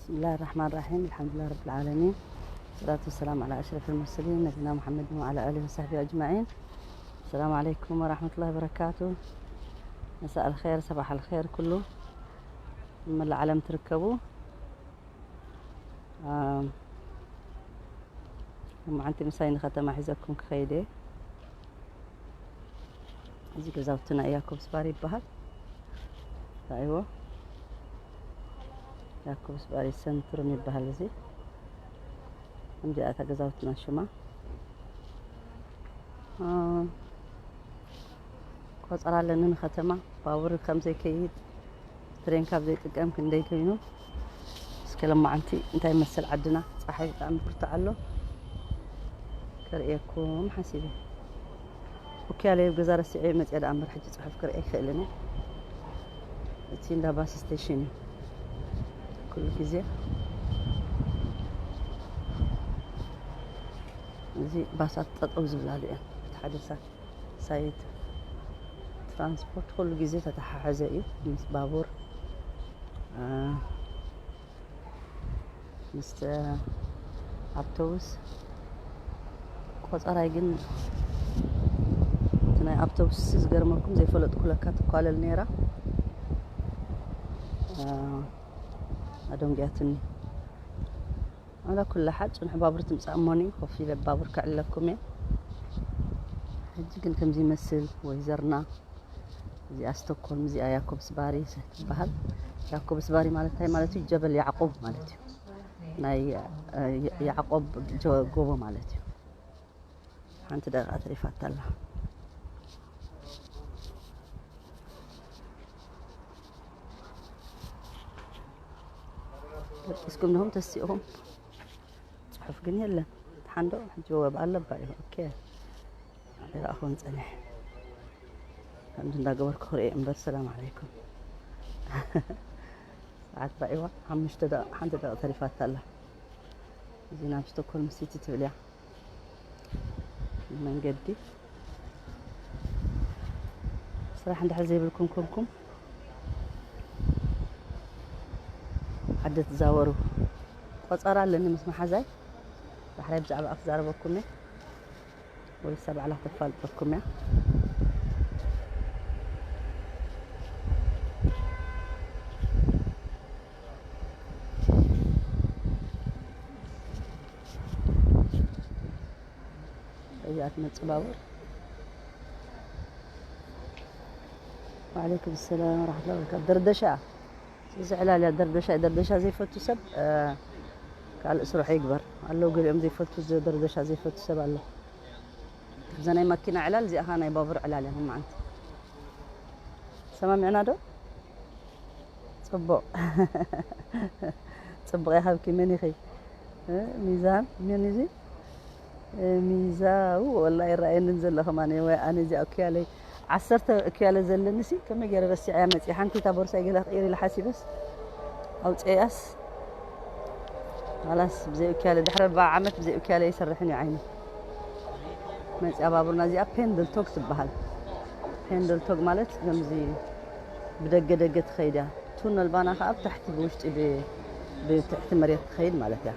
بسم الله الرحمن الرحيم. الحمد لله رب العالمين. والصلاة والسلام على أشرف المرسلين نبينا محمد وعلى آله وصحبه أجمعين. السلام عليكم ورحمة الله وبركاته. مساء الخير، صباح الخير كله. من العالم تركبوا. آم، لما أنت مساي نختم حزبكم كخيدي. እዚ ገዛውትና ያኮብስ ባር ይበሃል። ታይዎ ያኮብስ ባር ሰንትሩም ይበሃል። እዚ ከምዚኣ እታ ገዛውትና ሽማ። አ፣ ቆጸራ ኣለኒ ንከተማ። ባቡር ከም ዘይከይድ፣ ትሬን ካብ ዘይጥቀም ክንደይ ኮይኑ። እስከ ለማዓንቲ እንታይ ይመስል ዓድና። ጸሓይ ብጣዕሚ ብርቱዕ ኣሎ። ከርእየኩም ሓሲበ። ኦኬ፣ ኣለ ገዛ ረሲዐ መፅያ ደኣ እምበር ሕጂ ፅሑፍ ክርኢ ኣይክእልን እየ። እቲ እንዳ ባስ ስቴሽን እዩ ኩሉ ግዜ። እዚ ባሳት ጠጠው ዝብላሉ እየን። እቲ ሓደ ሳ-፣ ሳይት ትራንስፖርት ኩሉ ግዜ ተተሓሓዘ እዩ ምስ ባቡር፣ አ፣ ምስ ኣውቶቡስ። ቆጸራይ ግን እቲ ናይ ኣውቶቡስ ዝገርመኩም ዘይፈለጥኩ ለካ ትኳለል ነይራ። አ፣ ኣደንጉያትኒ። ኣላ ኩላ ሓል ጽንሑ ባቡር ትምጻእ እሞኒ ኮፍ ኢለ ባቡር ከዕልለኩም እየ። ሕጂ ግን ከምዚ ይመስል ወይዘርና። እዚኣ ስቶክሆልም፣ እዚኣ ያኮብስባሪ ትበሃል። ያኮብስባሪ ማለት እንታይ ማለት እዩ? ጀበል ያዕቆብ ማለት እዩ። ናይ፣ እ፣ ያዕቆብ ጀ-፣ ጎቦ ማለት እዩ። ሓንቲ ደቂቃ ተሪፋታ ኣላ። ደቂስኩም ነኹም ተሲእኹም። ጽሑፍ ግን የለን። ሓንዶ ሕጂ ወብ ኣለባ እዩ። ኦኬ። ይረኣኹን ጸኒሐ። ከምዚ እንዳገበርኩ ክርኢ እምበር፣ ሰላም ዓለይኩም። ሰዓት ራእይዋ ሓሙሽተ ደቂቕ፣ ሓንቲ ደቂቕ ተሪፋታ ኣላ። እዚ ናብ ስቶክሆልም ሲቲ ትብል እያ። መንገዲ ስራሕ እንድሕር ዘይብልኩም ኮንኩም ዓዲ ትዛወሩ። ቆጸራ ኣለኒ ምስ መሓዛይ። ዳሕራይ ብዛዕባ ክዛረበኩም እየ። ወይ እሳ ባዕላ ክተፋልጠኩም እያ። እዚኣ ትመጽእ ባቡር። ወዓለይኩም ሰላም ወራሕመቱላሂ ወበረካቱ። ደርደሻ። እዚ ዕላል እያ ደርደሻ። ደርደሻ ዘይፈቱ ሰብ፣ እ፣ ካልእ ስርሑ ይግበር። ኣለዉ ገሊኦም ዘይፈቱ፣ ዘ-፣ ደርደሻ ዘይፈቱ ሰብ ኣሎ። እዛ ናይ ማኪና ዕላል፣ እዚኣ ኸኣ ናይ ባቡር ዕላል እያ። መዓንቲ ሰማሚዕና ዶ? ጽቡቕ። ጽቡቕ ይሃብኪ። መን ኢኺ? እ፣ ሚዛን፣ መን እዚ? እ፣ ሚዛው፣ ወላ ይረኣየንን ዘሎ ከማን። ወይ ኣነ እዚኣ እኩያለይ፣ ዓሰርተ እኩያለ ዘለኒ ሲ፣ ከመይ ገይረ ረሲዐያ መጽየ? ሓንቲ እታ ቦርሳይ ገለ ክቕይር ኢለ ሓሲበስ፣ ኣውጽኤያስ፣ ኻላስ፣ ብዘይ እኩያለ፣ ድሕሪ ኣርብዓ ዓመት ብዘይ እኩያለ ይሰርሕን እዩ ዓይኒ። መጽያ ባቡርና እዚኣ ፔንድልቶግ ትበሃል። ፔንድልቶግ ማለት ከምዚ ብደገ ደገ ትኸይድ እያ። ቱነል ባና ኸኣ ብታሕቲ ብውሽጢ ብ-፣ ብትሕቲ መሬት ትኸይድ ማለት እያ።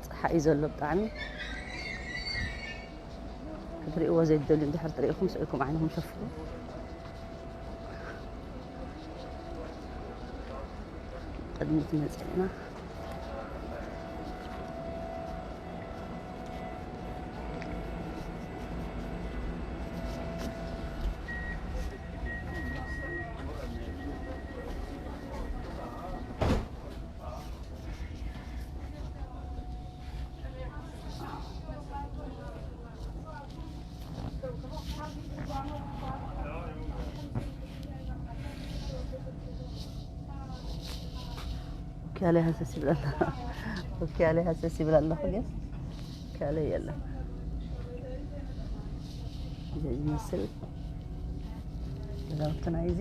ጸሓይ እዩ ዘሎ ብጣዕሚ። ክትርእይዎ ዘይትደልዩ እንድሕር ትርእይኹም ስኢልኩም ዓይንኹም ሸፍኑ። ቅድሚት መጺእና። ኦኬ፣ ኣለ ሃሰስ ይብል ኣሎ። ኦኬ፣ ኣለ ሃሰስ ይብል ኣለኹ፣ ግን ከለ የለን። እዚ ዝመስል ገዛውትና እዩ እዚ።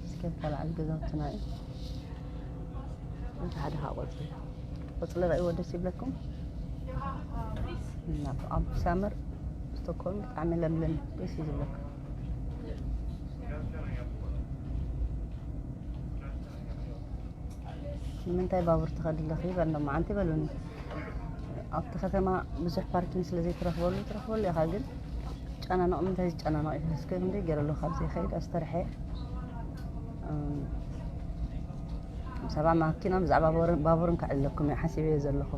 እስከ ካልኣት ገዛውትና እዩ። እቲ ሓደ ኸዓ ቆጽሊ፣ ቆጽሊ ረእይዎ ደስ ይብለኩም። እና ኣብ ሳመር ስቶክሆልም ብጣዕሚ ለምለም ደስ እዩ ዝብለካ። ንምንታይ ባቡር ትኸዲ ኣለኺ? በሎም መዓንቲ በሉኒ። ኣብቲ ከተማ ብዙሕ ፓርኪንግ ስለ ዘይትረኽበሉ ትረኽበሉ ኢኻ፣ ግን ጨናነቕ ምንታይ ዝጨናነቕ እዩ? እስከ ክንደይ ገይረ ኣለኹ ካብ ዘይኸይድ ኣስተርሐ። እም፣ ብዛዕባ ማኪና ብዛዕባ ባቡርን፣ ባቡርን ከዕልለኩም እየ ሓሲበዮ ዘለኹ።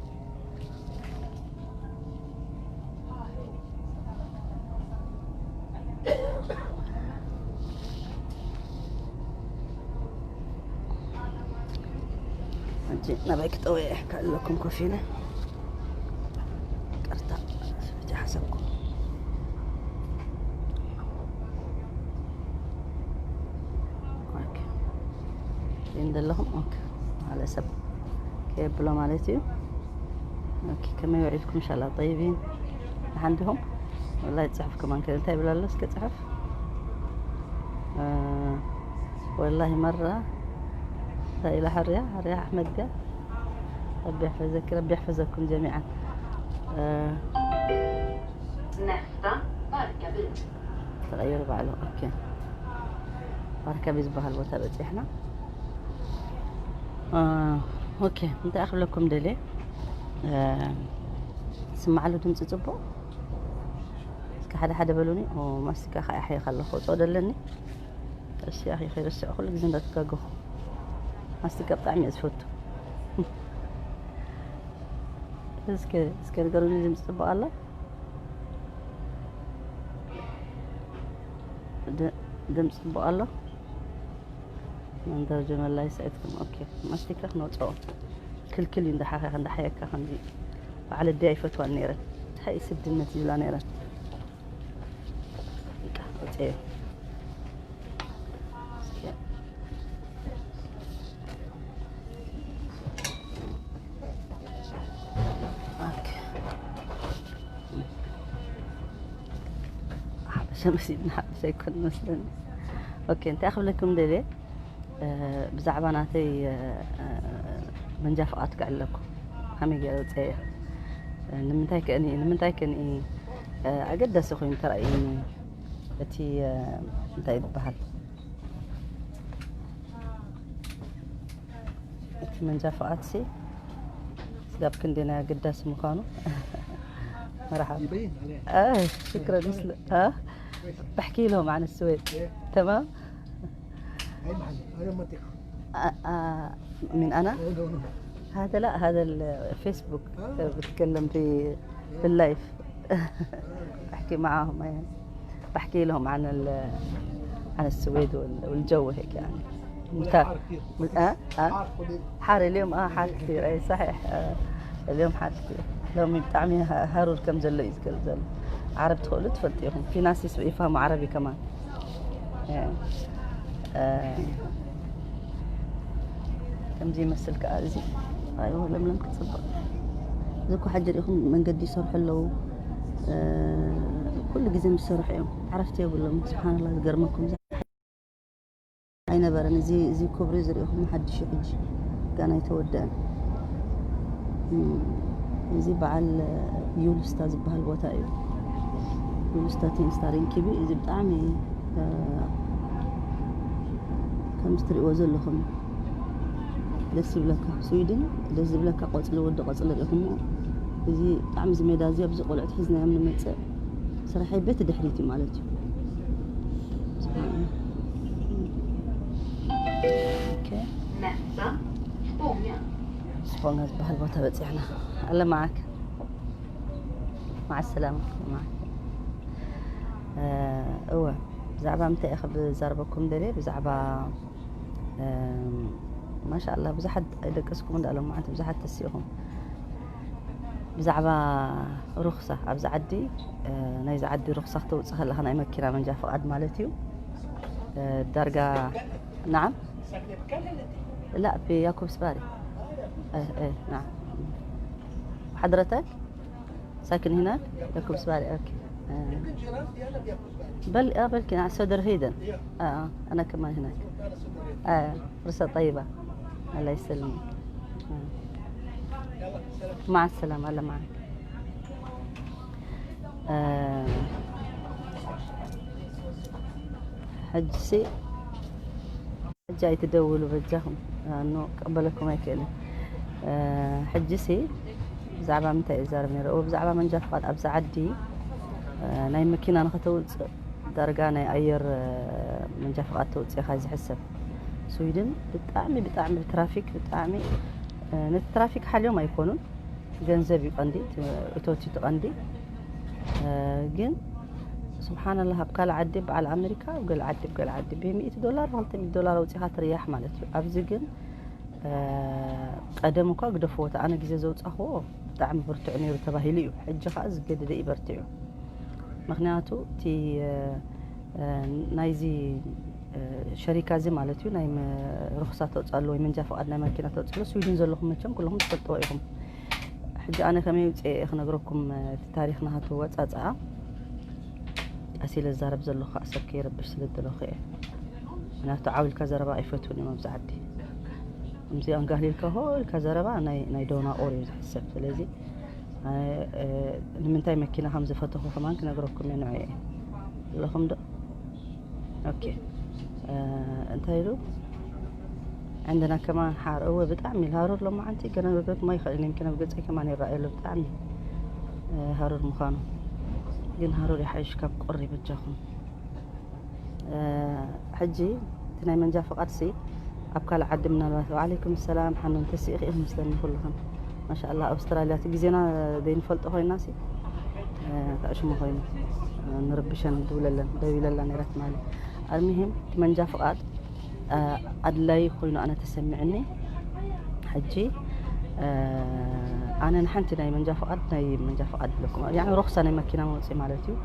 ሕጂ ናበይ ክጠውየ ከለኩም ኮፍ ኢለ፣ ይቅርታ፣ እቲ ሓሰብኩ። ኦኬ። ይን ዘለኹም፣ ኦኬ። ማለ ሰብ ከየብሎ ማለት እዩ። ኦኬ፣ ከመይ ውዒልኩም? ኢንሻላህ ጠይቢን። ደሓን ዲኹም? ወላሂ ጽሑፍ ከማን ከ እንታይ ይብል ኣሎ? እስከ ጽሑፍ። እ፣ ወላሂ መራ እንታይ ኢላ? ሕርያ፣ ሕርያ ኣሕመድ ድያ? ረቢ ይሕፈዘኪ፣ ረቢ ይሕፈዘኩም ጀሚዓን። እ፣ Nästa Barkarby. ተቐይሩ ባዕሉ። ኦኬ። ባርካቢ ዝበሃል ቦታ በጺሕና። እ፣ ኦኬ፣ እንታይ ክብለኩም ደልየ? እ፣ ስማዕሉ ድምፂ ጽቡቕ? እስከ ሓደ ሓደ በሉኒ። ኦ፣ ማስቲካ ከኣ ይሓይኽ ኣለኹ። ክወጽኦ ደለኒ። እሺ፣ ኣኺ ከይረስዕ ኩሉ ግዜ እንዳተጋገኹ። ማስቲካ ብጣዕሚ እየ ዝፈቱ። እስከ፣ እስከ ንገሩኒ፣ ድምፂ ጽቡቕ ኣሎ? ድ-፣ ድምፂ ጽቡቕ ኣሎ? መንደር ጀመል ላይ ስዒድኩም። ኦኬ፣ ማስቲካ ክነውፅኦ ክልክል እዩ። እንዳሓኸ፣ እንዳሓየካ ከምዚ በዓል ኣደይ ኣይፈትዋን ነይረን። እንታይ ስድነት ይብላ ነይረን። በቃ፣ ወፅኤ። እስኪ። ኦኬ። ሓበሻ መሲልና፣ ሓበሻ ኣይኮን መስለኒ። ኦኬ፣ እንታይ ክብለኩም ደልየ? እ፣ ብዛዕባ ናተይ፣ እ፣ መንጃ ፍቓድ ክዕለኩም። ከመይ ገይረ ውፅኤ? እ፣ ንምንታይ ከእኒ፣ ንምንታይ ከእኒ፣ እ፣ ኣገዳሲ ኮይኑ ተራእዩኒ። እቲ፣ እ፣ እንታይ ዝበሃል? እቲ መንጃ ፍቓድሲ ስጋብ ክንደይ ናይ ኣገዳሲ ምዃኑ። መርሓባ። يبين عليه. آه، شكرًا. يسلم. ها؟ بحكي لهم عن السويد. إيه. تمام؟ أي محل؟ أي منطقة؟ آه، آه، من أنا؟ No, no, no. هذا لا، هذا الفيسبوك. آه. بتكلم في، في اللايف. بحكي معاهم، يعني. بحكي لهم عن ال-، عن السويد وال-، والجو هيك، يعني. مت-، حار كتير. مت-، آه؟ آه؟ حار كتير. حار اليوم، آه، حار كتير، أي صحيح، آه. اليوم حار كتير. لو من بتعمي ه-، هارور كم زلو يزقل زلو. عرب تقولوا تفلتيهم. في ناس يسو-، يفهموا عربي كمان. إيه. آه. ከምዚ ይመስል ከኣ እዚ። ኣይዎ፣ ለምለም ክትጽብቕ። እዚ እኮ ሕጂ ርኢኹም መንገዲ ይሰርሑ ኣለዉ። እ፣ ኩሉ ግዜ ምስ ሰርሑ እዮም። ዕረፍቲ የብሎም። ስብሓንላ፣ ዝገርመኩም ኣይነበረን። እዚ፣ እዚ ኩብሪ ዝርኢኹም ሓድሽ እዩ ሕጂ። ገና ኣይተወደአን። እም፣ እዚ በዓል ዩልስታ ዝበሃል ቦታ እዩ። ዩልስታ ቴንስታ ሪንኪቢ፣ እዚ ብጣዕሚ፣ እ፣ ከምዚ ትርእይዎ ዘለኹም ደስ ይብለካ። ስዊድን ደስ ዝብለካ ቆጽሊ፣ ወዲ ቆጽሊ ርኢኹሞ። እዚ ብጣዕሚ እዚ ሜዳ እዚ ኣብዚ ቆልዑት ሒዝናዮም ንመጽእ። ስራሐይ ቤት ድሕሪት እዩ ማለት እዩ። ኦኬ። Nästa Spånga. ስፖንጋ ዝበሃል ቦታ በጺሕና። ኣለ መዓክ። መዓ ሰላማ። መዓክ። እ፣ እወ፣ ብዛዕባ ምንታይ ኢኸ ብዛረበኩም ደልየ? ብዛዕባ፣ እ፣ ማሻኣላ፣ ብዙሓት ኣይደቀስኩም እንዳ ሎም መዓት ብዙሓት ተሲእኹም። ብዛዕባ ሩኽሳ ኣብዚ ዓዲ፣ እ፣ ናይዚ ዓዲ ሩኽሳ ክተውጽእ ከለኻ ናይ መኪና መንጃ ፍቓድ ማለት እዩ። እ፣ ዳርጋ፣ نعم؟ لا، في ياكوبسباري. إيه، إيه، نعم. حضرتك ساكن هناك؟ ياكوبسباري، أوكي. آه. بل، آه، بلكن على سودر هيدن. آه، آه، أنا كمان هناك. آه، فرصة طيبة. الله يسلمك. آه. مع السلامة، الله معك. ሕጅሲ ሕጂ ኣይትደውሉ በጃኹም። ኣኖ ክቕበለኩም ኣይክእልን። ሕጅሲ ብዛዕባ ምንታይ እዛረብ ነረ? ብዛዕባ መንጃ ፍቓድ ኣብዚ ዓዲ ናይ መኪና ንኸተውፅእ ዳርጋ ናይ ኣየር መንጃ ፍቓድ ተውፅእኻ ዝሕሰብ። ስዊድን ብጣዕሚ ብጣዕሚ ትራፊክ ብጣዕሚ ነቲ ትራፊክ ሓልዮም ኣይኮኑን። ገንዘብ እዩ ቀንዲ፣ እቶት እዩ ቀንዲ። ግን ስብሓንላህ ኣብ ካልእ ዓዲ በዓል ኣሜሪካ ኣብ ገለ ዓዲ ኣብ ገለ ዓዲ ብሚእቲ ዶላር ብክልተ ሚእቲ ዶላር ኣውፂኻ ትርያሕ ማለት እዩ። ኣብዚ ግን ቀደም እኳ ግደፍዎ እቲ ኣነ ግዜ ዘውፃኽዎ ብጣዕሚ ብርትዑ ነይሩ ተባሂሉ እዩ። ሕጂ ከዓ ዝገደደ እዩ በርትዑ። ምክንያቱ እቲ ናይዚ ሸሪካ እዚ ማለት እዩ ናይ ርክሳ ተውፅኣሉ ወይ መንጃ ፍቃድ ናይ መኪና ተውፅኣሉ ስዊድን ዘለኹም መቸም ኩለኹም ትፈልጥዎ ኢኹም። ሕጂ ኣነ ከመይ ውፅአ እየ ክነግረኩም። እቲ ታሪክ ናሃቱ ወፃፅኣ ቀስ ኢለ ዝዛረብ ዘለኹ ከዓ ሰብ ከይረብሽ ስለ ዝደለኹ እየ። ምክንያቱ ዓው ኢልካ ዘረባ ኣይፈትውን እዮም ኣብዚ ዓዲ። ከምዚ ኣንጋህሊልካ ሆ ኢልካ ዘረባ ናይ ናይ ዶናቆር እዩ ዝሕሰብ። ስለዚ ንምንታይ መኪና ከም ዝፈተኹ ከማን ክነግረኩም እየ። ንዑ እየ ዘለኹም ዶ? ኦኬ። እንታይ ኢሉ? عندنا كمان حار. እወ ብጣዕሚ ኢሉ ሃሩር ሎማዓንቲ ገና ገገኩም ኣይኽእልን። يمكن ኣብ ገፀይ ከማን ይረኣየሉ ብጣዕሚ ሃሩር ምዃኑ። ግን ሃሩር ይሓይሽ ካብ ቁሪ በጃኹም። ሕጂ እቲ ናይ መንጃ ፍቓድ ሲ ኣብ ካልእ ዓዲ ምናልባት። ወዓለይኩም ሰላም ሓኑ፣ እንተስኢኺ ኢኺ መስለኒ ኩልኽን። ማሻኣላ ኣውስትራልያ እቲ ግዜና ዘይንፈልጦ ኮይና ሲ ታእሽሙ ኮይኑ ንርብሸን ድብለለን ደው ኢለላ ነይራ ትማሊ። ኣልሚሂም እቲ መንጃ ፍቓድ ኣድላይ ኮይኑ ኣነ ተሰሚዕኒ። ሕጂ ኣነ ንሓንቲ ናይ መንጃ ፍቓድ ናይ መንጃ ፍቓድ ብለኩም ያ ሮክሳ ናይ መኪና መውፅኢ ማለት እዩ።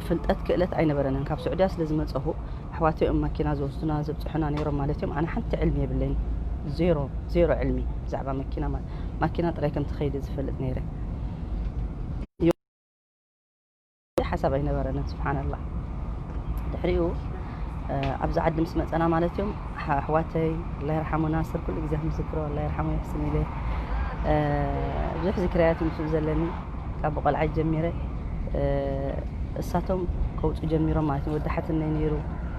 ፍልጠት ክእለት ኣይነበረንን ካብ ስዑድያ ስለ ዝመፀኹ ኣሕዋተይ እዮም ማኪና ዝወስዱና ዘብፅሑና ነይሮም ማለት እዮም። ኣነ ሓንቲ ዕልሚ የብለይን። ዜሮ ዜሮ ዕልሚ ብዛዕባ መኪና ማለት ማኪና ጥራይ ከም ትኸይድ ዝፈልጥ ነይረ። ሓሳብ ኣይነበረንን ስብሓንላ። ድሕሪኡ ኣብዚ ዓዲ ምስ መፀና ማለት እዮም ኣሕዋተይ ኣላ ይርሓሙ ናስር ኩሉ ግዜ ክምዝክሮ ኣላ ይርሓሙ ይሕስን ኢለ ብዙሕ ዝክርያት ምስ ዘለኒ ካብ ቆልዓይ ጀሚረ እሳቶም ከውፁ ጀሚሮም ማለት እዩ። ወዲ ሓትነይ ነይሩ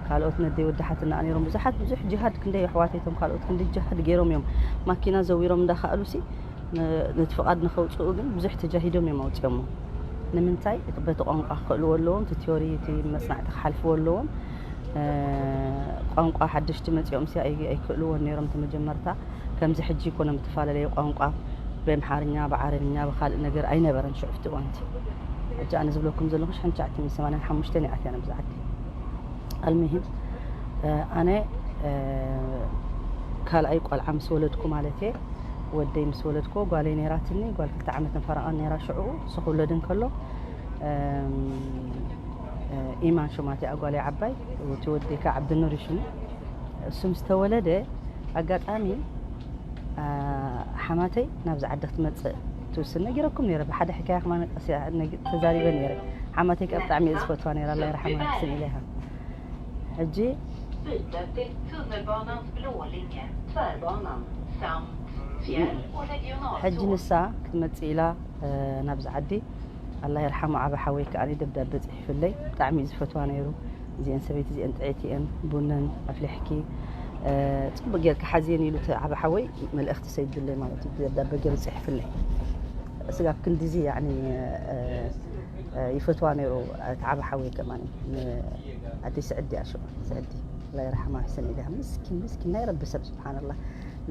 ካልኦት ነደይ ወዲ ሓትና ነይሮም ብዙሓት ብዙሕ ጅሃድ ክንደይ ኣሕዋተይቶም ካልኦት ክንዲ ጅሃድ ገይሮም እዮም ማኪና ዘዊሮም እንዳኸኣሉ ሲ ነቲ ፍቓድ ንኸውፅኡ ግን ብዙሕ ተጃሂዶም እዮም ኣውፅኦሞ። ንምንታይ በቲ ቋንቋ ክኽእልዎ ኣለዎም እቲ ቲዮሪ እቲ መፅናዕቲ ክሓልፍዎ ኣለዎም። ቋንቋ ሓደሽቲ መፂኦም ሲ ኣይክእልዎን ነይሮም እቲ መጀመርታ ከምዚ ሕጂ ይኮኖም እተፈላለየ ቋንቋ ብኣምሓርኛ ብዓረብኛ ብካልእ ነገር ኣይነበረን ሽዑ ፍቲ እዋንቲ። ሕጂ ኣነ ዝብለኩም ዘለኹ ሽሕን ትሽዓተ ሚእትን ሰማንያን ሓሙሽተን ይኣትያ ነብዚ ዓዲ። ኣልምሂም ኣነ ካልኣይ ቆልዓ ምስ ወለድኩ ማለት እየ ወደይ ምስ ወለድኩ ጓለይ ነይራትኒ ጓል ክልተ ዓመትን ፈረቓን ነይራ ሽዑ እሱ ክውለድ እንከሎ ኢማን ሽማት እያ ጓለይ ዓባይ እቲ ወደይ ከዓ ዓብድኑር እዩ ሽሙ እሱ ምስ ተወለደ ኣጋጣሚ ሓማተይ ናብዚ ዓዲ ክትመፅእ ትውስን ነጊረኩም ነይረ ብሓደ ሕካያ ከማ ተዛሪበ ነይረ ሓማተይ ከዓ ብጣዕሚ እየ ዝፈትዋ ነይራ ኣላ ይርሓማ ክስን ኢለይሃ ሕጂ Byte till tunnelbanans blå linje, tvärbanan, samt fjärr och ሕጂ regionaltåg. ንሳ ክትመፅእ ኢላ ናብዚ ዓዲ ኣላ ይርሓሙ ዓበ ሓወይ ከዓ ደብዳበ ፅሒፍለይ ብጣዕሚ እዩ ዝፈትዋ ነይሩ እዚአን ሰበይቲ እዚአን ጥዕይቲ እየን ቡነን ኣፍሊሕኪ ፅቡቅ ጌርካ ሓዝየን ኢሉ እቲ ዓበ ሓወይ መልእክቲ ሰይዱለይ ማለት እዩ ደብዳበ ገይሩ ፅሒፍለይ ስጋብ ክንድዚ ያኒ ይፈትዋ ነይሩ እቲ ዓበ ሓወይ ከማን ኣደይ ስዕዲ እያ ሽማ ስዕዲ ኣላ ይርሓማ ሕሰን ኢልያ ምስኪን ምስኪን ናይ ረቢ ሰብ ስብሓንላ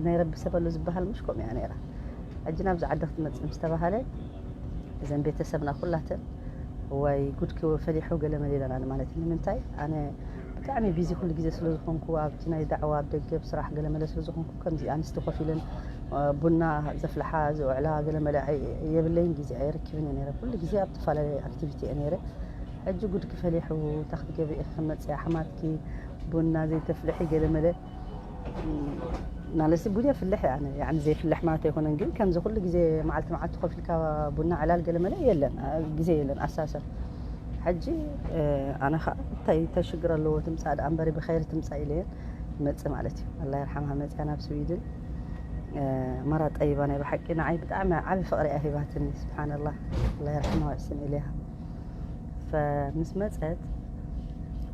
ናይ ረቢ ሰብ ኣሎ ዝበሃል ምሽ ከምኡ እያ ነይራ ሕጂ ናብዚ ዓዲ ክትመፅእ ምስ ተባሃለ እዘን ቤተሰብና ኩላተን እዋይ ጉድኪ ፈሊሑ ገለ መለ ኢለና ማለት እዩ ንምንታይ ኣነ ብጣዕሚ ቢዚ ኩሉ ግዜ ስለ ዝኾንኩ ኣብቲ ናይ ዳዕዋ ኣብ ደገ ብስራሕ ገለ መለ ስለ ዝኾንኩ ከምዚ ኣንስቲ ኮፍ ኢለን ቡና ዘፍልሓ ዝውዕላ ገለ መለ የብለይን ግዜ ኣይረክብን እየ ነረ ኩሉ ግዜ ኣብ ተፈላለየ ኣክቲቪቲ እየ ነረ ሕጂ ጉድኪ ፈሊሑ እታ ክትገቢ ኢኺ ክመፅያ ሓማትኪ ቡና ዘይተፍልሒ ገለ መለ ናለሲ ቡን የፍልሕ ያኒ ዘይፍልሕ ማለት ኣይኮነን ግን ከምዚ ኩሉ ግዜ መዓልቲ መዓልቲ ኮፍ ኢልካ ቡና ዕላል ገለ መለ የለን ግዜ የለን ኣሳሰር ሕጂ ኣነ ከዓ እንታይ ተሽግር ኣለዎ ትምፃእ ደኣ እምበሪ ብኸይሪ ትምፃእ ኢለየን መፅእ ማለት እዩ ኣላ ይርሓምሃ መፅያ ናብ ስዊድን መራ ጠይባ ናይ ብሓቂ ንዓይ ብጣዕሚ ዓቢ ፍቕሪ እያ ሂባትኒ። ስብሓንላህ፣ ኣላ የርሕማ፣ ይሕስን ኢለያ። ፈምስ መጸት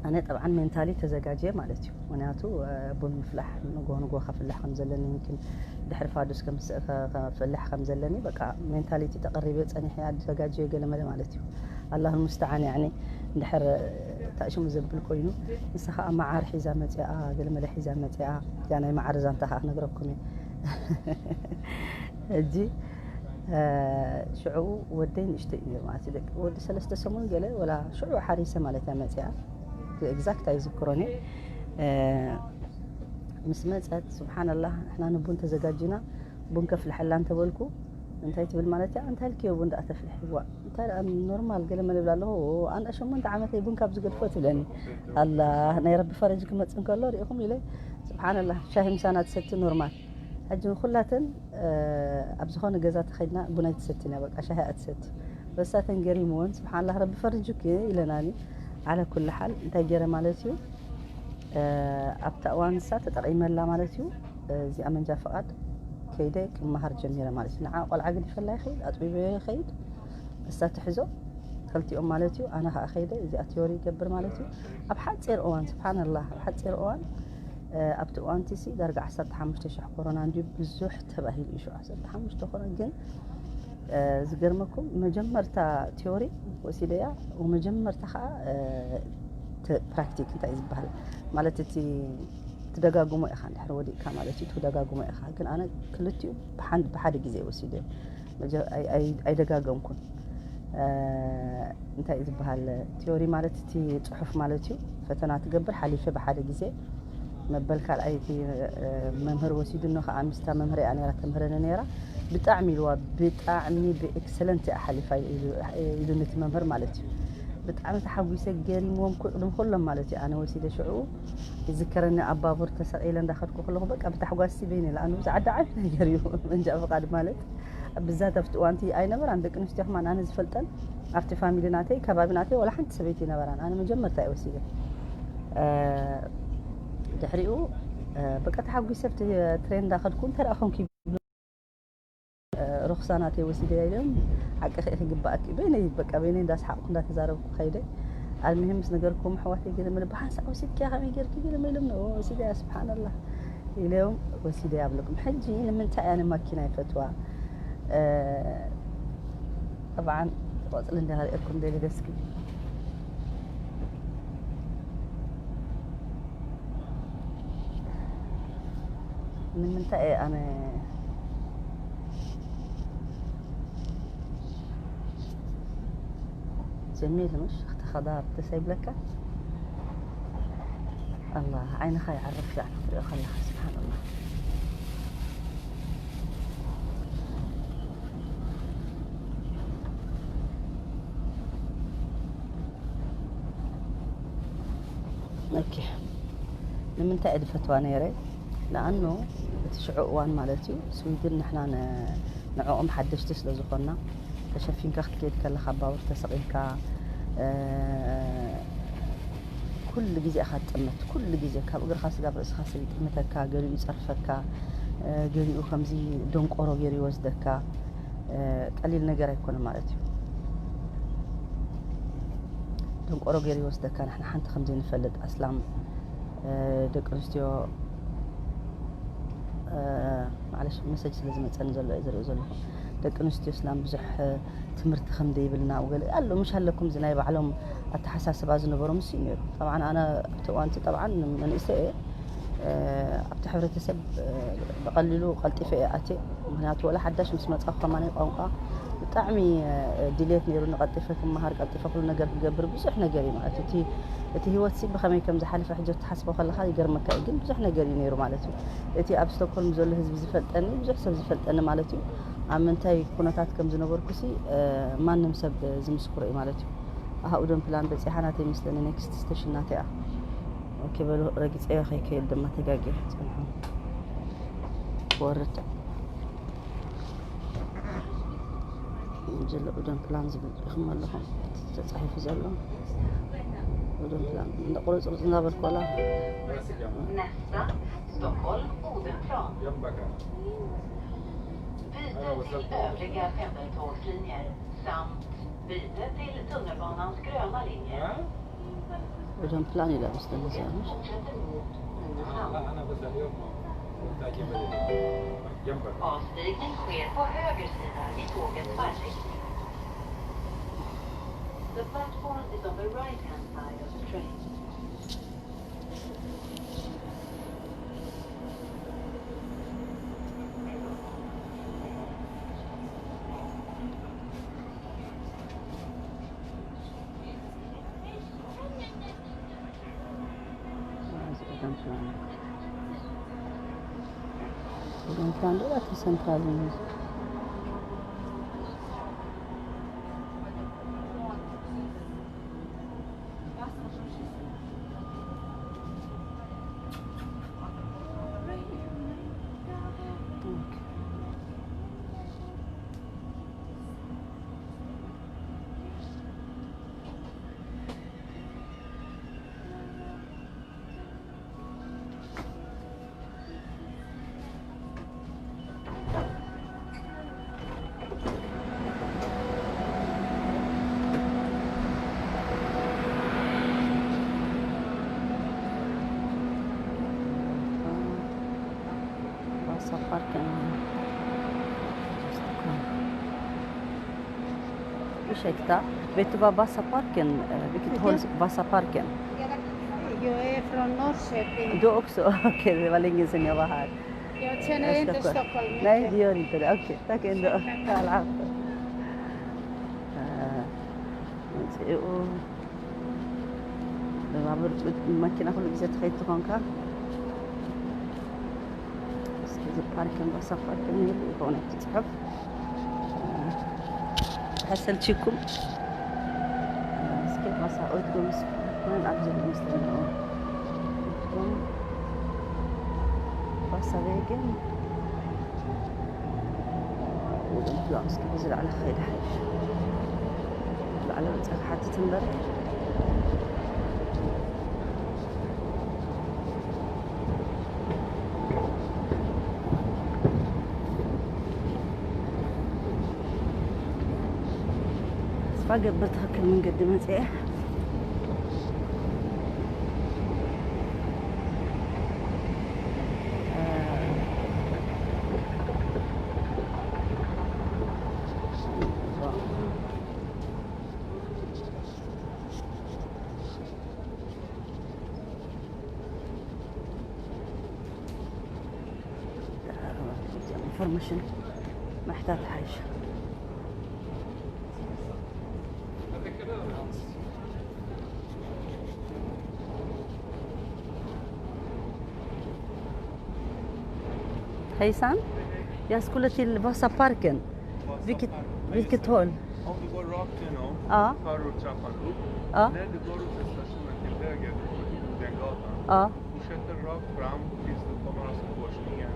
ኣነ ጠብዓን ሜንታሊ ተዘጋጅየ ማለት እዩ። ምክንያቱ ቡን ምፍላሕ ንጎ ንጎ ከፍልሕ ከም ዘለኒ፣ ይምኪን ድሕሪ ፋዱስ ከፍልሕ ከም ዘለኒ በቃ ሜንታሊቲ ተቐሪበ ጸኒሐ ኣዘጋጅየ ገለ መለ ማለት እዩ። ኣላህ ሙስተዓን። ያኒ እንድሕር ታእሽሙ ዘብል ኮይኑ ንሳ ከዓ መዓር ሒዛ መፅኣ፣ ገለ መለ ሒዛ መፅኣ። እዚኣ ናይ መዓር ዛንታ ከዓ ክነግረኩም እየ። ሕጂ ሽዕኡ ወደይ ንእሽተይ እዩ ነይሩ ማለት እዩ። ደቂ ወዲ ሰለስተ ሰሙን ገለ ወላ ሽዑ ሓሪሰ ማለት እያ መፅኣ። ኤግዛክት ኣይዝክሮን እየ። ምስ መፀት ስብሓንላህ ንሕና ንቡን ተዘጋጅና ቡን ከፍልሐላ እንተበልኩ እንታይ ትብል ማለት እያ? እንታይ ልክዮ ቡን ደኣ ተፍልሕዋ? እንታይ ደኣ ኖርማል ገለ መለ ይብላ ኣለኹ። ኣነ ሸሞንተ ዓመተይ ቡን ካብ ዝገድፎ ትብለኒ። ኣላ ናይ ረቢ ፈረጅ ክመጽእ እንከሎ ሪኢኹም ኢለ ስብሓንላህ ሻሂ ምሳና ትሰቲ ኖርማል። ሕጂ ንኩላተን ኣብ ዝኾነ ገዛ ተኸድና ቡን ኣይትሰትን እያ፣ በቃ ሻሂ እያ ትሰቲ። በሳተን ገሪምወን ስብሓንላህ ረቢ ፈርጅኪ ኢለናኒ። ዓለ ኩሉ ሓል እንታይ ገይረ ማለት እዩ ኣብታ እዋን ንሳ ተጠቒመላ ማለት እዩ። እዚኣ መንጃ ፍቓድ ከይደ ክመሃር ጀሚረ ማለት እዩ። ንዓ ቆልዓ ገዲፈላ ይኸይድ፣ ኣጥቢበዮ ይኸይድ፣ እሳ ትሕዞ፣ ክልቲኦም ማለት እዩ። ኣነ ኸዓ ከይደ እዚኣ ቲዮሪ ይገብር ማለት እዩ። ኣብ ሓፂር እዋን ስብሓንላህ፣ ኣብ ሓፂር እዋን ኣብቲ እዋን ቲሲ ዳርጋ ዓሰርተ ሓሙሽተ ሺሕ ኮሮና እንድዩ ብዙሕ ተባሂሉ እዩ ሽዑ። ዓሰርተ ሓሙሽተ ኮነ ግን ዝገርመኩም መጀመርታ ቲዮሪ ወሲደያ፣ መጀመርታ ከዓ ፕራክቲክ እንታይ ዝበሃል ማለት እቲ ትደጋግሞ ኢኻ እንድሕር ወዲቕካ ማለት እዩ ትደጋግሞ ኢኻ። ግን ኣነ ክልቲኡ ብሓንድ ብሓደ ግዜ ወሲደ ኣይደጋገምኩን። እንታይ እዩ ዝበሃል ቲዮሪ ማለት እቲ ፅሑፍ ማለት እዩ። ፈተና ትገብር ሓሊፈ ብሓደ ግዜ መበል ካልኣይቲ መምህር ወሲዱኒ ከዓ ምስታ መምህር እያ ነራ ተምህረኒ ነራ። ብጣዕሚ ኢልዋ ብጣዕሚ ብኤክሰለንት እያ ሓሊፋ ኢሉኒ እቲ መምህር ማለት እዩ። ብጣዕሚ ተሓጒሰ ገሪምዎም ቅድሚ ኩሎም ማለት እዩ። ኣነ ወሲደ ሽዑ ይዝከረኒ ኣብ ባቡር ተሰቒለ እንዳኸድኩ ከለኹ በቃ ብታሕጓስ በይነ ኢለ ኣነ ብዛዕዳ ዓቢ ነገር እዩ መንጃ ፍቓድ ማለት ብዛት ኣብቲ እዋንቲ ኣይነበራን ደቂ ኣንስትዮ ከማን ኣነ ዝፈልጠን ኣብቲ ፋሚሊ ናተይ ከባቢ ናተይ ወላ ሓንቲ ሰበይቲ ይነበራን ኣነ መጀመርታ እየ ወሲደ። ድሕሪኡ በቃ ተሓጒሰ ኣብቲ ትሬን እንዳኸድኩ እንተ ደኣ ኮንኩ ሩኽሳ ናተይ ወሲደ ኢሎም ሓቂ ኸ ክግባኣኪ በይነይ በቃ በይነይ እንዳስሓቕኩ እንዳተዛረብኩ ከይደ። ኣልምሂም ምስ ነገርኩም ኣሕዋተይ ገለ መለ ብሓንሳእ ወሲድኪያ ከመይ ጌርኪ ገለ መለ ኢሎም ወሲደ እያ ስብሓንላህ ኢሎም ወሲደ እያ ኣብለኩም። ሕጂ ንምንታይ እያ ንማኪና ይፈትዋ? ጠብዓን ቆፅሊ እንደ ከርእየኩም ደሊ ደስኪ ንምንታይ እየ ኣነ ጀሚል ምሽ ኣኽቲ ኸዳር ደስ ኣይብለካ? ኣላ ዓይንኻ ይዓርፍ ዳዕና ክትሪኦ ከለኻ ስብሓንላ። ኦኬ ንምንታይ እየ ዝፈትዋ ነይረ? ንኣኑ እቲ ሽዑ እዋን ማለት እዩ ስዊድን ንሕና ንዕኦም ሓደሽቲ ስለ ዝኾንና ተሸፊንካ ክትከይድ ከለኻ ባቡር ተሰቒልካ ኩሉ ግዜ ኢኻ ትጥመት። ኩሉ ግዜ ካብ እግርኻ ስጋብ ርእስኻ ሰብ ይጥምተካ፣ ገሊኡ ይጸርፈካ፣ ገሊኡ ከምዚ ደንቆሮ ገይሩ ይወስደካ። ቀሊል ነገር ኣይኮነ ማለት እዩ። ደንቆሮ ገይሩ ይወስደካ። ንሕና ሓንቲ ከም ዘይንፈልጥ ኣስላም ደቂ ኣንስትዮ ማለሽ መሰጅ ስለ ዝመፀኒ ዘሎ እየ ዝርኢ ዘለኹ። ደቂ ኣንስትዮ እስላም ብዙሕ ትምህርቲ ከም ዘይብልና ገለ ኣሎ ምሽ ኣለኩም እዚ ናይ ባዕሎም ኣተሓሳስባ ዝነበሮም እሱ እዩ ነይሩ። ጠብዓን ኣነ ኣብቲ እዋንቲ ጠብዓን መንእሰይ እየ ኣብቲ ሕብረተሰብ ብቐሊሉ ቀልጢፈ እየ ኣትየ። ምክንያቱ ወላ ሓዳሽ ምስ መፃኹ ከማነይ ቋንቋ ብጣዕሚ ድሌት ነይሩ ንቀልጢፈ ክመሃር ቀልጢፈ ኩሉ ነገር ክገብር ብዙሕ ነገር እዩ ማለት እቲ እቲ ህይወት ሲ ብኸመይ ከም ዝሓልፈ ሕጂ ትሓስቦ ከለኻ ይገርመካ እዩ ግን ብዙሕ ነገር እዩ ነይሩ ማለት እዩ። እቲ ኣብ ስቶክሆልም ዘሎ ህዝቢ ዝፈልጠኒ ብዙሕ ሰብ ዝፈልጠኒ ማለት እዩ። ኣብ ምንታይ ኩነታት ከም ዝነበርኩ ሲ ማንም ሰብ ዝምስክሮ እዩ ማለት እዩ። ኣሃ ኡደን ፕላን በፂሓ ናተይ መስለኒ ኔክስት ስቴሽን ናተይ እያ። ኦኬ በሉ ረጊፀዮ ከይከይድ ድማ ተጋጊ ፅንሑ ክወርድ ዘሎ ኡደን ፕላን ዝብል ርኢኹም ኣለኹም ተፃሒፉ ዘሎ ኡደን ፕላን እንዳ ቁርፅርፅ እንዳበልኩ ዋላ Nästa stopp Stockholm Odenplan. Byte till övriga pendeltågslinjer samt byte till tunnelbanans gröna linje. Orden plan i det bestämmelsen. Fortsätter mot Nynäshamn. Avstigning sker på höger sida i tågets färdriktning. The platform is on the right-hand side of the train. Central. Passa parken. Ursäkta, vet du vad Vasaparken, eh, vilket håll Vasaparken? Jag är från Norrköping. Du också? Okej, det var länge sedan jag var här. Jag känner Jag inte ska kolla. Stockholm mycket. Nej, det gör inte det. Okej, tack ändå. Alhamdulillah. Eh, መፅኡ ብባቡር መኪና ኩሉ ግዜ ትኸይድ ትኾንካ። እስኪ እዚ ፓርክን ባሳ ፓርክን ይብል ይኸውን እቲ ፅሑፍ። ተሰልችኩም እስኪ ባሳ ኦይትኩም ምን ኣብዚ መስለና ባሳ ግን ውድን ፕላን እስኪ ብዝለዓለ ክኸይድ ሓይሽ። ላዕለ ወፂኣ ክሓትት እምበር። ተስፋ ገብር ትኽክል መንገዲ መፅአ። ኢንፎርሜሽን ምሕታት ሓይሽ። Hejsan. Jag skulle till Vasaparken. Vilket, vilket håll? Om du går rakt igenom, Ja. tar du trappan upp. Ja. När du går ut vid stationen till höger, du kommer till Odengatan. Ja. Fortsätter rakt fram tills du kommer alltså korsningen.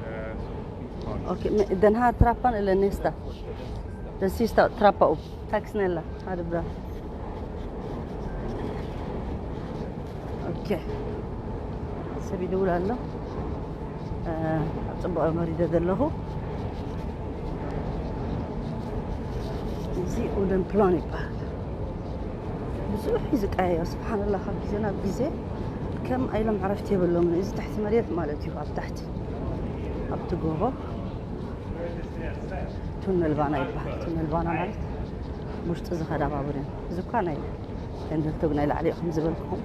Eh, så finns pass. Okej, men den här trappan eller nästa? Den sista trappa upp. Tack snälla. Ha det bra. ኦኬ፣ ሰብ ይድውል ኣሎ። ኣብ ፅቡቕ መሪደ ዘለኹ። እዚ ኡደን ፕላን ይበሃል። ብዙሕ እዩ ዝቀያየር። ስብሓንላ፣ ካብ ግዜ ናብ ግዜ ከም ኣይሎም ዕረፍቲ የብሎምን። እዚ ትሕቲ መሬት ማለት እዩ። ኣብ ታሕቲ ኣብቲ ጎቦ ቱነል ባና ይበሃል። ቱነል ባና ማለት ውሽጢ ዝኸዳ ባቡር እዩ። እዚ እኳ ናይ እንደልተጉ ናይ ላዕሊ እዩ፣ ከም ዝበልኩኹም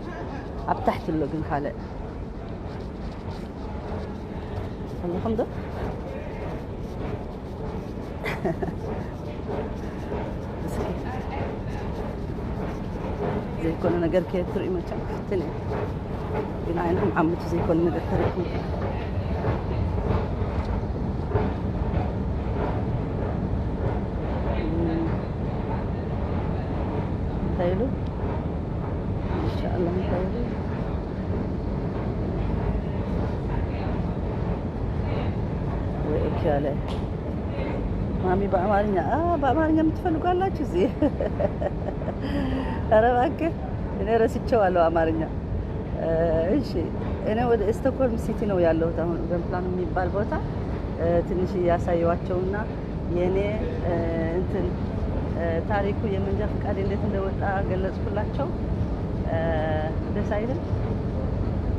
ኣብ ታሕቲ ኣሎ ግን ካልእ ኣለኹም ዶ? እስኪ ዘይኮነ ነገር ከየትርኢ መቸም ክፍትን እየ። ግን ዓይንኹም ዓምቱ ዘይኮነ ነገር ተሪእኩም እንታይ ኢሉ? ኢንሻኣላህ እንታይ ኢሉ? ወይ እኪ አለ ማሚ በአማርኛ፣ አ፣ በአማርኛ የምትፈልጉ አላችሁ እዚህ? ኧረ እባክህ፣ እኔ ረስቼዋለሁ አማርኛ። እ፣ እሺ፣ እኔ ወደ ስቶክሆልም ሲቲ ነው ያለሁት አሁን፣ ኡደን ፕላን የሚባል ቦታ። ትንሽ እያሳየዋቸውና የኔ እንትን ታሪኩ የመንጃ ፈቃድ እንዴት እንደወጣ ገለጽኩላቸው። ደስ አይልም?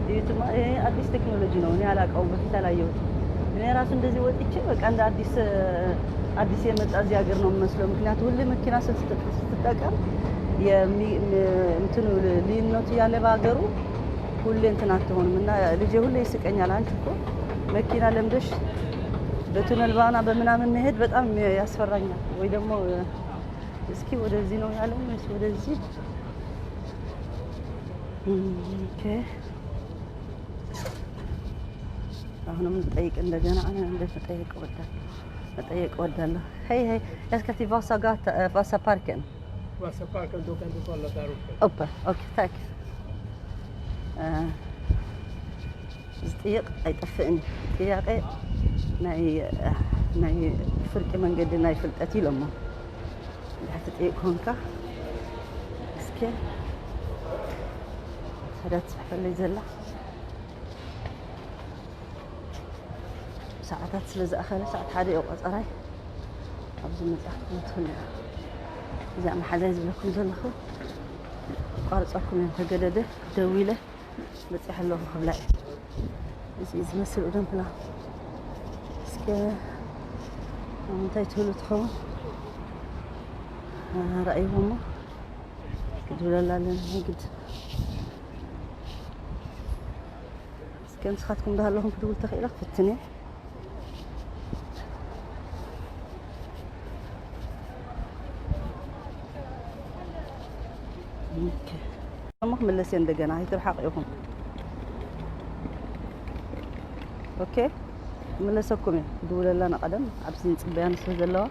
እዩትማ፣ ይሄ አዲስ ቴክኖሎጂ ነው። እኔ አላውቀውም፣ በፊት አላየሁትም። እኔ ራሱ እንደዚህ ወጥቼ በቃ እንደ አዲስ አዲስ የመጣ እዚህ ሀገር ነው የሚመስለው። ምክንያቱ ሁሌ መኪና ስትጠቀም እንትኑ ልዩነቱ ያለ በሀገሩ ሁሌ እንትን አትሆንም። እና ልጄ ሁሌ ይስቀኛል፣ አንቺ እኮ መኪና ለምደሽ በቱነል ባና በምናምን መሄድ በጣም ያስፈራኛል። ወይ ደግሞ እስኪ ወደዚህ ነው ያለኝ ወይስ ወደዚህ? ኦኬ፣ አሁንም ልጠይቅ እንደገና። አነ እንደ መጠየቅ ወዳለሁ፣ መጠየቅ ወዳለሁ። Hej, hej. Jag ska till Vasagatan, eh, Vasaparken. Vasaparken, då kan du kolla där uppe. Uppe, okej, tack. Eh, ዝጥይቕ ኣይጠፍእን። ጥያቄ ናይ ናይ ፍርቂ መንገዲ ናይ ፍልጠት ኢሎሞ። እንድሕር ትጥይቕ ኮንካ እስኪ ሰዳት ጽሕፈለይ ዘላ ሰዓታት ስለ ዝኣኸለ ሰዓት ሓደ እዩ ቆጸራይ። ኣብዚ መጽሓፍ ትምህርትን እዚኣ መሓዛይ ዝብለኩም ዘለኹ ቋርጸኩም እዮም ተገደደ ደዊለ በፂሕ ኣለኹ ክብላ እየ። እዚ ዝመስል እደም ፕላ እስከ እንታይ ትህሉ ትኸውን ረእይዎ እሞ ክድብለላ ኣለና ግድ እስከ ንስኻትኩም ዶ ኣለኹም ክድውል ተኽኢለ ክፍትን እየ። እሞ ክምለስ እየ እንደገና ኣይትርሓቕ ኢኹም። ኦኬ ክምለሰኩም እየ። ክድውለላ ንቐደም ኣብዚ ንፅበያ ንስለ ዘለዋ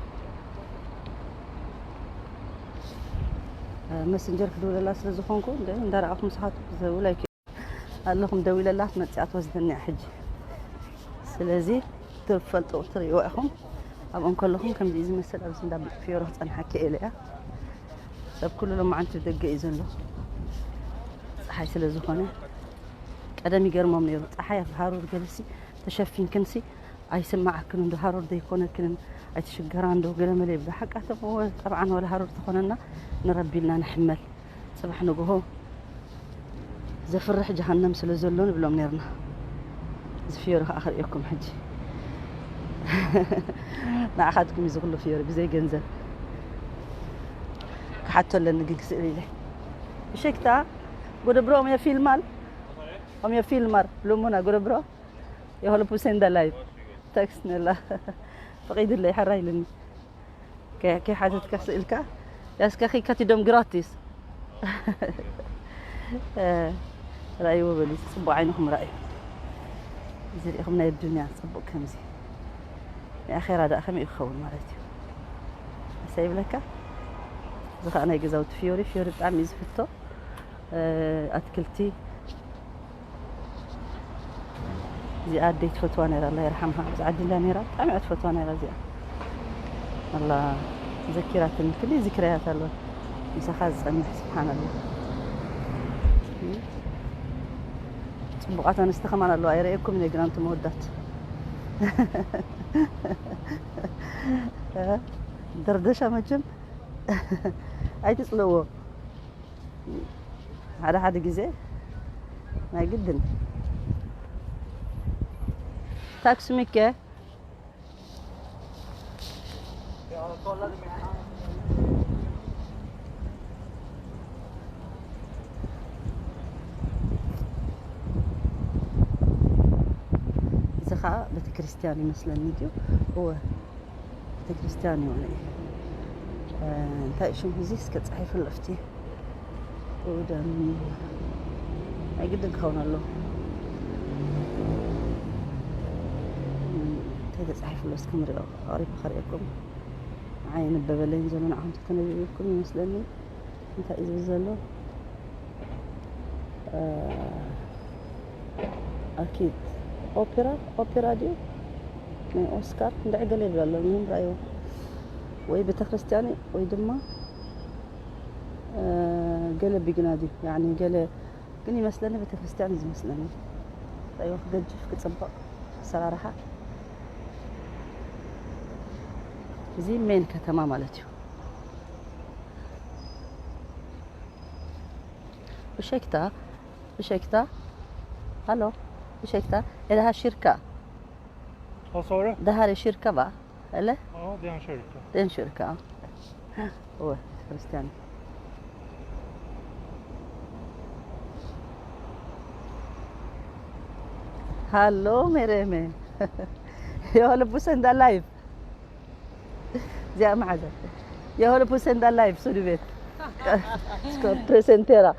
መሰንጀር ክድውለላ ስለ ዝኾንኩ እንዳረኣኹም ንስኻትኩም ትዘውላ ኣለኹም ደዊለላ መፅኣ ትወስደኒ እያ ሕጂ። ስለዚ ትፈልጡ ትርእይዋ ኢኹም። ኣብኦም ከለኹም ከምዚ እዩ ዝመስል ኣብዚ እንዳ ፊዮሮ ክፀንሓኪ እየ ኢለ እያ። ሰብ ኩሉ ሎማዓንቲ ብደገ እዩ ዘሎ ፀሓይ ስለ ዝኾነ። ቀደም ይገርሞም ነይሩ ፀሓይ ኣብ ሃሩር ገለሲ ተሸፊንክንሲ ኣይስማዓክን እንዶ ሃሩር ዘይኮነክንን ኣይትሽገራ እንዶ ገለመለ ይብሉ። ሓቃቶም እወ ጠብዓን ወላ ሃሩር ተኾነና ንረቢ ኢልና ንሕመል። ጽባሕ ንግሆ ዘፍርሕ ጀሃነም ስለ ዘሎ ንብሎም ነርና። እዚ ፍዮሪ ከኣ ክርእየኩም ሕጂ። ንዓኻትኩም እዩ ዝኽሉ ፍዮሪ ብዘይ ገንዘብ። ክሓቶ ኣለኒ ግን ክስእል ኢለ። እሸክታ ጎደ ብሮ ኦም የፊልማል ኦም የፊልማር ብሎሞና ጎደ ብሮ የሆለ ፑሴንዳ ላይቭ ታክስ ነላ ፈቒድለይ ሓራ ኢልኒ። ከይሓተትካ ስእልካ ያስከኺ ከቲዶም ግራቲስ ራእይዎ በሉ። ጽቡቕ ዓይንኹም ራእዩ። እዚ ርኢኹም ናይ ዱንያ ጽቡቕ ከምዚ ናይ ኣኼራ ደኣ ከመይ ክኸውን ማለት እዩ። እሰይ ይብለካ። እዚ ከዓ ናይ ገዛውቲ ፍዮሪ ፍዮሪ ብጣዕሚ እዩ ዝፍቶ። ኣትክልቲ እዚኣ ኣደይ ትፈትዋ ነይራ ኣላ ይርሓምሃ። ኣብዚ ዓዲ እንዳ ነይራ ብጣዕሚ እያ ትፈትዋ ነይራ እዚኣ ኣላ ዘኪራትኒ። ክንደይ ዝክረያት ኣሎ ምሳኻ ዝጸንሕ ስብሓን ኣላ። ጽቡቓት ኣንስቲ ከማን ኣለዋ ኣይረኤኩም እየ ግን ኣንቱም ኣወዳት። ደርደሻ መቸም ኣይትጽለዎ። ሓደ ሓደ ግዜ ናይ ግድን ታክሲ ሚከ እዚ ከዓ ቤተክርስትያን ይመስለኒ ድዩ? እወ ቤተክርስትያን ይሆነ። እንታይ ሽም እዚ እስከ ፀሒፉ ኣለፍቲ ደም ናይ ግድን ክኸውን ኣሎ። እንታይ ተፃሒፉ ኣሎ እስከ ንሪኦ ኣቕሪበ ከርእየኩም። ንዓይ የንበበለይን ዘሎ ንዓኹም ተተነቢብኩም ይመስለኒ። እንታይ እዩ ዝብል ዘሎ? ኣኪድ ኦፔራ ኦፔራ ድዩ ናይ ኦስካር እንድዒ ገለ ይብል ኣሎ። ምንም ራእይዎ ወይ ቤተክርስትያን ወይ ድማ ገለ ቢግና ድዩ ያኒ ገለ ግን ይመስለኒ ቤተክርስትያን እዩ ዝመስለኒ። ራእይዎ ክገጅፍ ክፅብቕ ኣሰራርሓ እዚ ሜን ከተማ ማለት እዩ። ብሸክታ፣ ብሸክታ፣ ሃሎ፣ ብሸክታ፣ ኤ፣ ደሃ ሽርካ። Vad sa du? Det här är kyrka, va? Eller? Ja, det är en kyrka. Det är en kyrka, ja. Åh, Christian. Hallå, Mereme. Jag håller på att sända live. Ja, Mahazan. Jag håller på att sända live, så du vet. Ska presentera.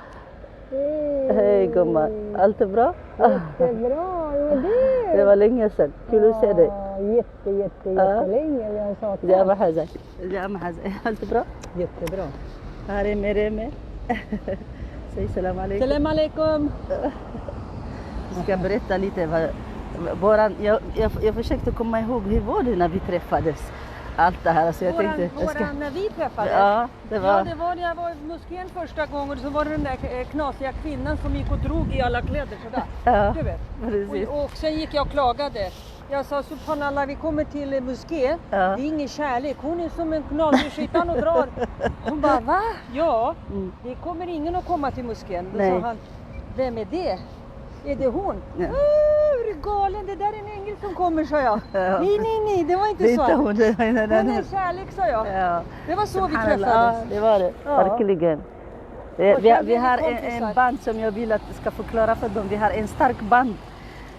Hej, gumman. Allt är bra? Jättebra, hur mår du? Det var länge sedan. Kul att se dig. Ja, jätte, jätte, Ja. Jättelänge vi har saknat. Ja, Mahazan. Ja, Mahazan. Allt bra? Jättebra. Här är Mereme. Säg salam alaikum. Salam alaikum. Jag ska berätta lite. Vad, våran, jag, jag, jag försökte komma ihåg hur var det när vi träffades. Allt det här. Så jag Våran, tänkte, jag ska, våran, när vi träffades. Ja, det Ja, var... det var när jag var i moskén första gången och så var det den där eh, knasiga kvinnan som gick och drog i alla kläder sådär. Ja, Du vet. Precis. Och, och sen gick jag och klagade. Jag sa subhanallah, vi kommer till eh, moské. Ja. Det är ingen kärlek. Hon är som en knasig skyttan och drar. Hon bara va? Ja, Mm. det kommer ingen att komma till moskén. Då Nej. Sa han, vem är det? Är det hon? Ja. Åh, är du galen? Det där är en ängel som kommer, sa jag. Ja. Nej, nej, nej, det var inte Det är så. inte hon. Det var en Hon är annan. Kärlek, sa jag. Ja. Det var så vi Subhanallah, träffades. Ja, det var det. Ja. Verkligen. Eh, Och Vi, sen vi blev vi har en, kompisar. En band som jag vill att ska förklara för dem. Vi har en stark band.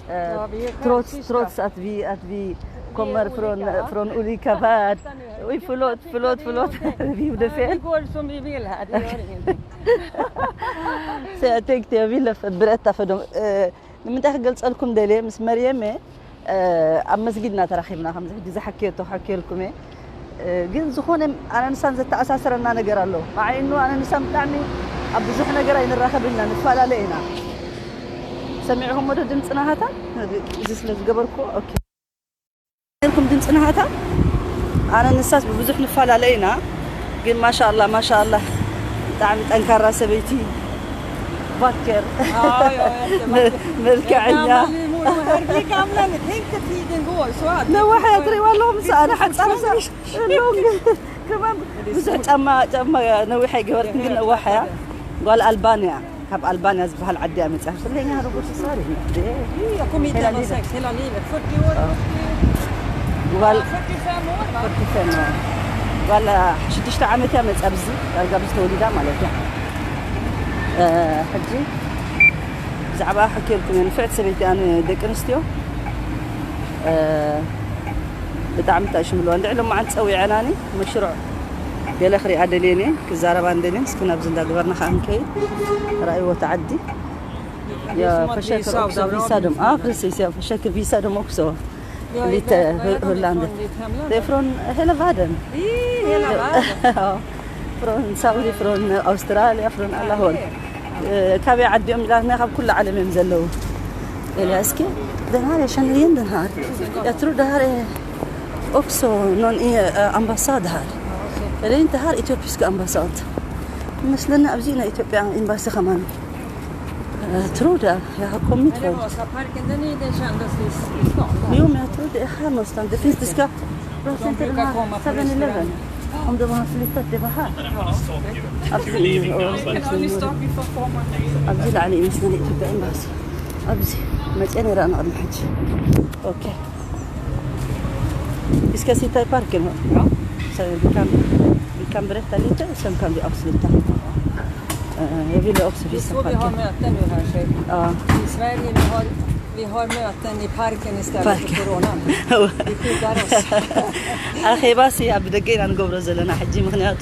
Eh, Ja, vi är trots, självtyska. Trots att vi, att vi kommer från, olika, va? Från olika värld. Titta nu här. Oj, förlåt, Titta, förlåt, det är förlåt. okej. Vi gjorde Ja, vi fel. Går som vi vill här, det gör ingenting. Så jag tänkte jag ville för- berätta för dem. Eh, ንምንታይ ክገልፀልኩም ደልየ ምስ መርየመ ኣብ መስጊድና ተራኺብና ከምዚ ሕጂ ዝሓከየቶ ሓኪየልኩም እየ። ግን ዝኾነ ኣነ ንሳን ዘተኣሳስረና ነገር ኣሎ። ብዓይኑ ኣነ ንሳን ብጣዕሚ ኣብ ብዙሕ ነገር ኣይንራኸብና ንፈላለ ኢና። ሰሚዕኹም ወደ ድምፅና ሃታ እዚ ስለ ዝገበርኩ ኦኬ። ርኩም ድምፅና ሃታ ኣነ ንሳስ ብብዙሕ ንፈላለ ኢና። ግን ማሻኣላ ማሻኣላ ብጣዕሚ ጠንካራ ሰበይቲ፣ ባከር፣ Ja, ja, jättebra. መልክዐኛ። Gamla mormor, herregud, gamla ni. Tänk att tiden går. Så att ነዋሕ እያ ትሪእዋ ኣለኹ ምስ ኣነ ሓፃር ኣለኹ። ከማን ብዙሕ ጫማ ጫማ ነዊሕ ኣይገበርትን ግን ነዋሕ እያ። ጓል ኣልባንያ ካብ ኣልባንያ ዝበሃል ዓዲ እያ መፅያ ስለኛ ርጉስ ሳሪ። Jag kom hit när jag var sex, hela livet. fyrtio år, fyrtio, ጓል fyrtiofem år va? ጓል ሽዱሽተ ዓመት እያ መፅያ ኣብዚ ዳርጋ ኣብዚ ተወሊዳ ማለት እያ። ሕጂ ብዛዕባ ሕኬልኩም እየ ንፍዕቲ ሰበይቲ ኣነ ደቂ ኣንስትዮ ብጣዕሚ ታሽምለዋ እንድዒ ሎማዓንቲ ፀዊዐናኒ መሽሩዕ ገለ ክሪኣ ደልየን እየ ክዛረባ እንደልየን እስኪ ናብዚ እንዳገበርና ከዓ ንከይድ። ራእይዎ ተዓዲ Det är som att vi är i Saudiarabien. Ja, precis. Jag försöker visa dem också. Ja, Lite vad är de Holland. Ifrån ditt hemland? Det är från hela världen. I hela världen. Ja. Från Saudi, från Australien, från alla håll. Eh, ካብ ዓዲኦም ኢላትና ካብ ኩሉ ዓለም እዮም ዘለዉ። Eller jag ska, den här jag känner igen den här. Jag tror det här är också någon eh, ambassad här. Är det inte här etiopiska ambassad? መስለኒ ኣብዚ ናይ ኢትዮጵያ ኤምባሲ ከማን ትሩዳ ያኮሚት Eller Vasaparken, den är den kändaste i, i stan. Jo, men jag tror det är här någonstans. Det finns, det ska... De brukar komma på restaurang. Om de har flyttat, det var här. Absolut. Kan vi start before four months? ኣብዚ ላዕሊ ይመስለኒ ኢትዮጵያ ኤምባሲ ኣብዚ መፅአ ነይራ ንቕድሚ ሕጂ። ኦኬ እስከ ሲታይ ፓርክ ነው። Vi kan berätta lite, sen kan vi avsluta. Jag ville också Det är visa så vi har parken. Möten nu här, tjej. Ja. I Sverige vi har, vi har möten i parken istället Parken. För coronan. Vi skyddar oss. ኣኼባሲ ኣብ ደገ ኢና ንገብሮ ዘለና ሕጂ፣ ምኽንያቱ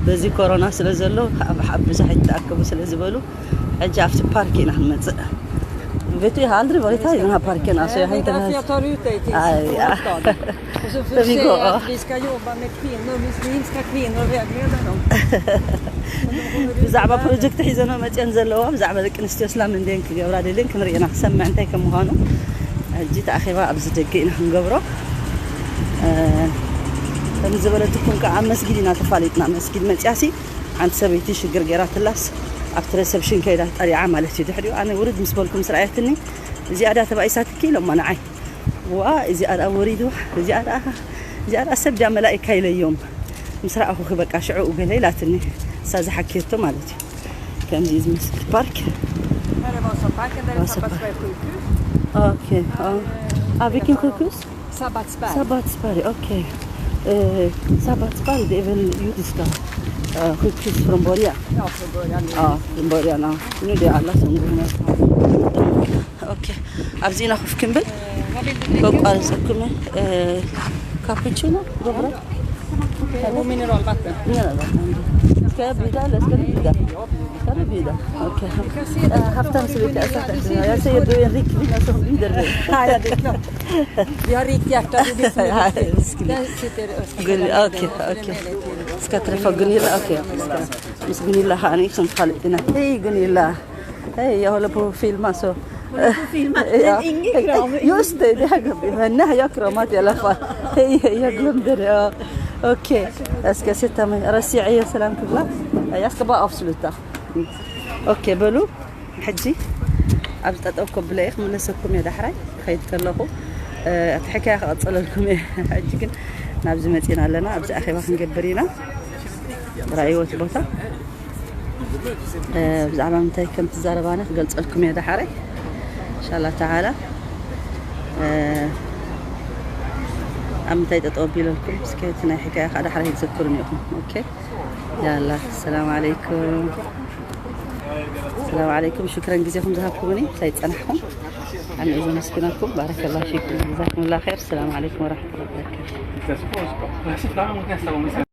በዚ ኮሮና ስለ ዘሎ ኣብ ኣብ ብዙሕ ኣይትኣከቡ ስለ ዝበሉ ሕጂ ኣብቲ ፓርክ ኢና ክንመፅእ። Vet du, jag har aldrig varit här i den här parken. Alltså, jag har Det är inte därför ens... jag tar ut dig till Aj, ja. Småland. Och så får Där du vi se går, ja. Att vi ska jobba med kvinnor, muslimska kvinnor och vägleda dem. ብዛዕባ ፕሮጀክት ሒዘን መፅአን ዘለዋ ብዛዕባ ደቂ ኣንስትዮ እስላም እንድየን ክገብራ ደልየን ክንርእየና ክሰምዕ እንታይ ከም ምዃኑ ሕጂ እቲ ኣኼባ ኣብዚ ደገ ኢና ክንገብሮ። ከም ዝበለትኩም ከዓ ኣብ መስጊድ ኢና ተፋሊጥና። መስጊድ መፅያሲ ሓንቲ ሰበይቲ ሽግር ገይራትላስ ኣብቲ ሬሰፕሽን ከይዳ ጠሪዓ ማለት እዩ። ድሕሪኡ ኣነ ውርድ ምስ በልኩም ስርኣየትኒ እዚኣ ዳ ተባኢሳትኪ ኢሎማ ንዓይ። ዋ እዚኣ ደኣ ወሪዱ እዚኣ ደኣ እዚኣ ደኣ ሰብ ድያ መላኢካ ኢለዮም ምስ ረኣኹኺ በቃ ሽዕኡ ገለ ኢላትኒ። እሳ ዝሓክየቶ ማለት እዩ። ከምዚ እዩ ዝመስል ፓርክ። Här är Vasaparken, där är Sabbatsbergs sjukhus. ኦኬ። አ፣ vilken sjukhus? Sabbatsberg. Sabbatsberg, okej. Eh, Sabbatsberg, det är väl judiska eh, sjukhus från början? Ja, från början. Ja, från början. Ja. Nu är det alla som går med. Okej. ኣብዚ ኢና ኮፍ ክንብል Vad vill du dricka? ከቋርፀኩም። ካፑቺኖ ገብረ Och mineralvatten. Ska jag bjuda eller ska du bjuda? Ska du bjuda? Okej. Eh, Haft en så lite. Jag säger du är en rik kvinna som bjuder mig. Ja, ja, det är klart. Vi har rikt hjärta. Det är det som är viktigt. Där sitter Östra Good. Sedan Okej, och så är det okej. möjlighet till- Ska träffa Gunilla? Okej. Miss Gunilla har liksom fallit in. Hej Gunilla. Hej, jag håller på att filma så. Håller på att filma. Ja. Ingen kram. Just det, det har gått. Men nej, jag har kramat i alla fall. Hej, hej, jag glömde det. Ja. Okej, jag ska sätta mig. Rasiya, ሰላም ክብላ። Jag ska bara avsluta. ኦኬ በሉ ሕጂ ኣብዚ ጠጠው ከብለ እየ ክምለሰኩም እየ ዳሕራይ ክኸይድ ከለኹ እቲ ሕካያ ክቐፅለልኩም እየ። ሕጂ ግን ናብዚ መፂና ኣለና። ኣብዚ ኣኼባ ክንገብር ኢና። ራእይወት ቦታ ብዛዕባ ምንታይ ከም ትዛረባና ክገልፀልኩም እየ ዳሓረይ እንሻላ ተዓላ። ኣብ ምንታይ ጠጠው ኣቢለልኩም እስከ እቲ ናይ ሕካያ ከዓ ዳሓረይ ክትዘክሩኒ ኢኹም። ኦኬ ያላ ሰላም ዓለይኩም። ሰላም ዓለይኩም ሽክረን ግዜኹም ዝሃብኩምኒ እንታይ ፀናሕኩም ኣነ እየ ዘመስግነኩም። ባረከላ ፊኩም ጀዛኩምላ ኸይር። ሰላም ዓለይኩም ወራሕመቱላ ወበረካቱ።